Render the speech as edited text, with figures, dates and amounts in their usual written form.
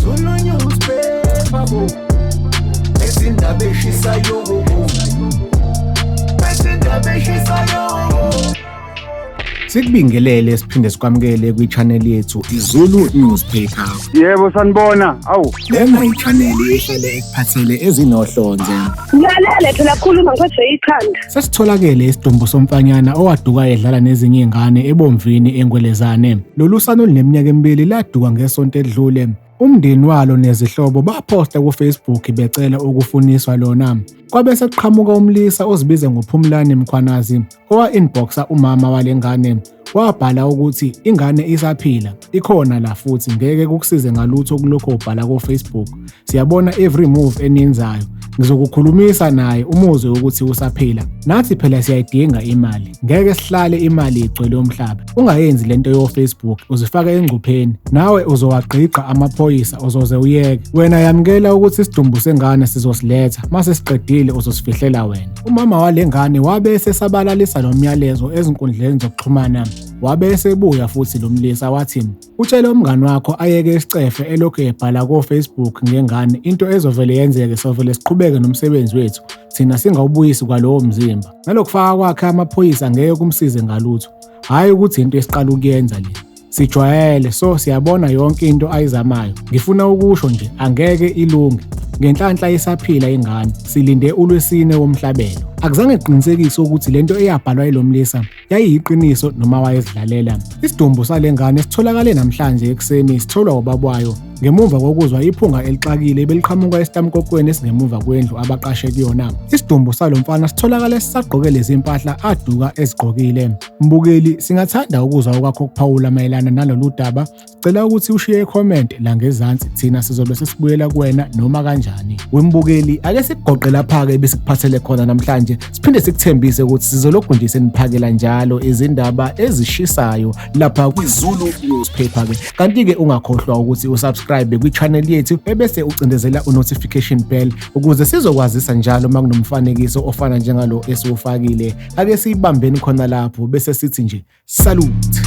Zulu newspaper bo. Ezindaba eshisayo bo. Ezindaba eshisayo. Sikubingelele siphinde sikwamukele kwi-channel yethu iZulu Newspaper. Yebo sanibona. Awu. Lena i-channel ehlale ekuphathele ezinohlonze. Ngilalele phela khuluma ngiphethwe ikhanda. Sesitholakele isidumbu somfanyana owaduka edlala nezinye izingane eBomvini eNgwelezane. Lolu sana oluneminyaka emibili laduka ngesonto edlule. Umndeni walo nezihlobo baphosta ku-Facebook becela ukufuniswa lona. Kwabe sekuqhamuka umlisa ozibiza ngoPhumlani Mkhwanazi owa-inboxa umama wale ngane wabhala ukuthi ingane isaphila ikhona la futhi ngeke kukusize ngalutho kulokho ubhala ko-Facebook. Siyabona every move eniyenzayo. Ngizokukhulumisa naye umuzwe ukuthi usaphila. Nathi phela siyayidinga imali. Ngeke sihlale imali igcwele umhlaba. Ungayenzi lento yo-Facebook uzifake engcupheni. Nawe uzowagqigqa amaphoyisa uzoze uyeke. Wena yamukela ukuthi isidumbu sengane sizosiletha. Mase siqedile uzosifihlela wena. Umama wale ngane wabe esesabalalisa lo myalezo ezinkundleni zokuxhumana. Wabe esebuya futhi lo mlisa wathi utshele umngani wakho ayeke isicefe elokhu ebhala ko-Facebook ngengane into ezovele yenzeke sovele siqhubeke nomsebenzi wethu thina singawubuyisi kwalowo mzimba. Nalokufaka kwakhe amaphoyisa ngeke kumsize ngalutho. Hhayi ukuthi into esiqala ukuyenza le. Sijwayele so siyabona yonke into ayizamayo. Ngifuna ukusho nje angeke ilunge. Ngenhlanhla isaphila ingane, silinde uLwesine womhlabelo. Akuzange kuqinisekiswe ukuthi lento eyabhalwa yilo mlisa yayiyiqiniso noma wayezidlalela. Isidumbu sale ngane sitholakale namhlanje ekuseni sitholwa ubaba wayo ngemuva kokuzwa iphunga elixakile ebeliqhamuka esitamkokweni esingemuva kwendlu abaqashe kuyona. Isidumbu salo mfana sitholakale sisagqoke lezi mpahla aduka ezigqokile. Mbukeli, singathanda ukuzwa okwakho ukuphawula mayelana nalolu daba. Sicela ukuthi ushiye i-comment la ngezansi, thina sizobe sesibuyela kuwena noma kanjani. Wembukeli, ake sikugoqe lapha-ke ebesikuphathele khona namhlanje, siphinde sikuthembise ukuthi sizolokhu nje seniphakela njalo izindaba ezishisayo lapha kwiZulu Newspaper-ke. Kanti-ke ungakhohlwa ukuthi usubscribe kwi-channel yethu ebese ucindezela u-notification bell ukuze sizokwazisa njalo uma kunomfanekiso ofana njengalo esiwufakile. Ake siyibambeni khona lapho bese sithi nje salute.